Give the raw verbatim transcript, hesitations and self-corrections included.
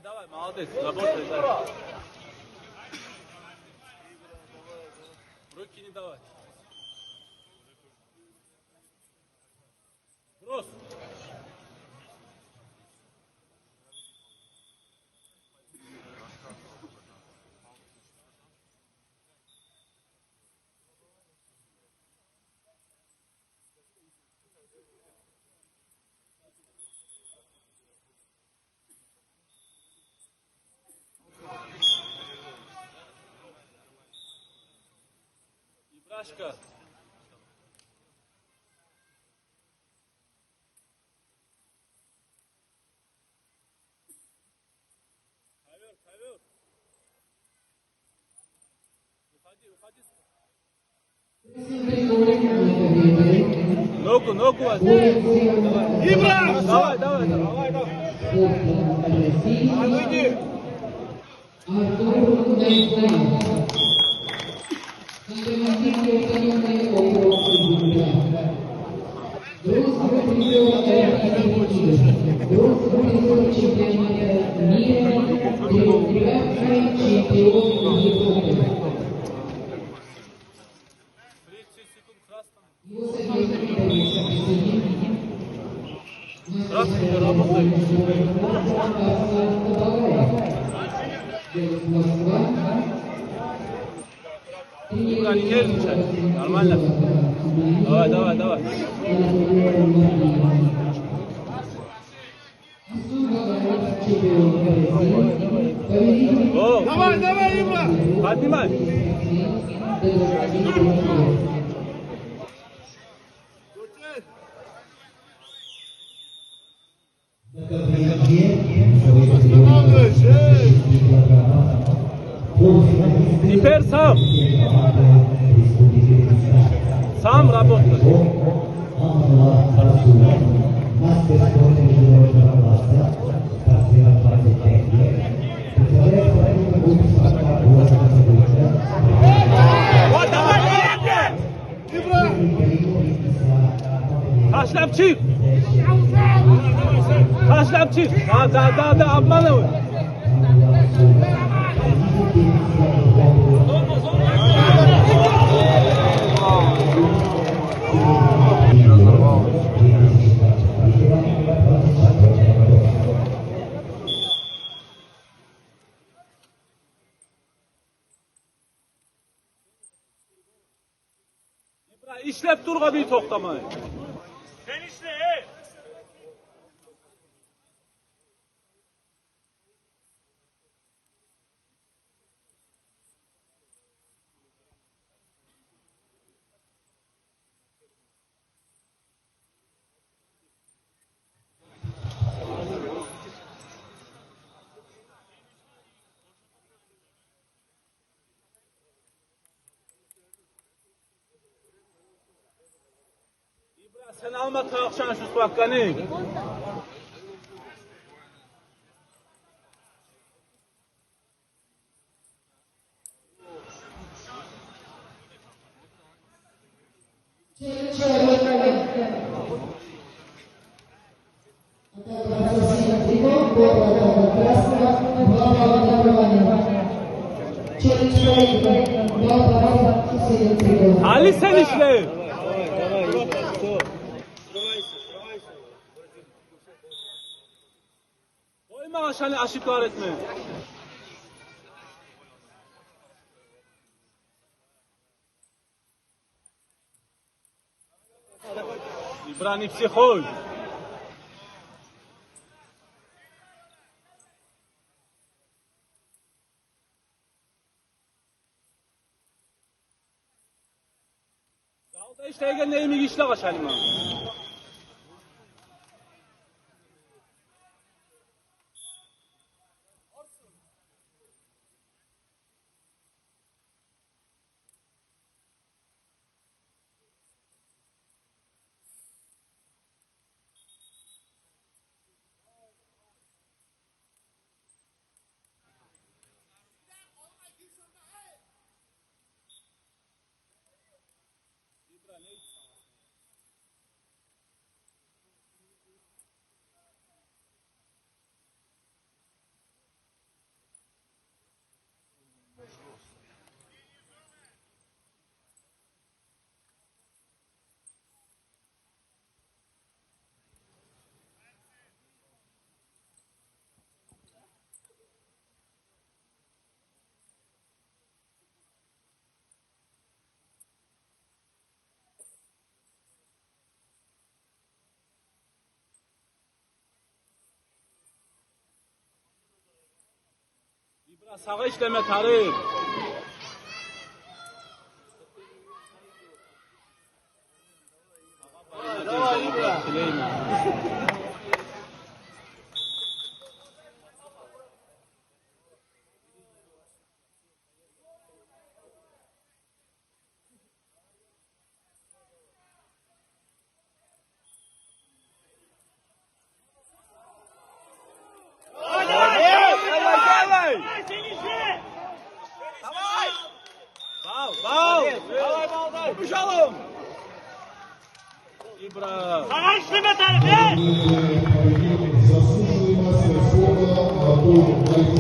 Давай, молодец, работай, да. Руки не давай. Брос. Ибрашка. Ковёр, ковёр. Уходи, уходи. Ногу, ногу возьми. Ибра! Давай, давай, давай. Давай, выйди. Артур Гайсаев. Сантехник автономный округ Удмуртия. Бронзовый призёр Олимпийских игр. Бронзовый призёр чемпионата мира, трёхкратный чемпион Европы. Его соперник Борис Аксенин. Здравствуйте, работает. Москва. Никуда не нервничай. Нормально. Давай, давай, давай. О! Давай, давай, Ибра! Поднимай! Теперь сам. Сам работай. Ташлап чыкъ! Ташлап чыкъ! Да, да, да, да, обманывай! Ибра, ишлеп тургъа бир токътамай. Сен ишле, эй! Ибра, сен алма тарыкъ чан шу схватканы. Гьали сен ишле. Къойма ашаны ашыкълар этме. Ибрагьим психой. Залда ишлейгенде йимик ишле, къашалима. Сагъа ишлеме тарыкъ. Бав, бав. Давай, давай, давай. Ибра. Сагъа ишлеме тарыкъ, э! Заслуженный мастер спорта Артур Гайфуллин.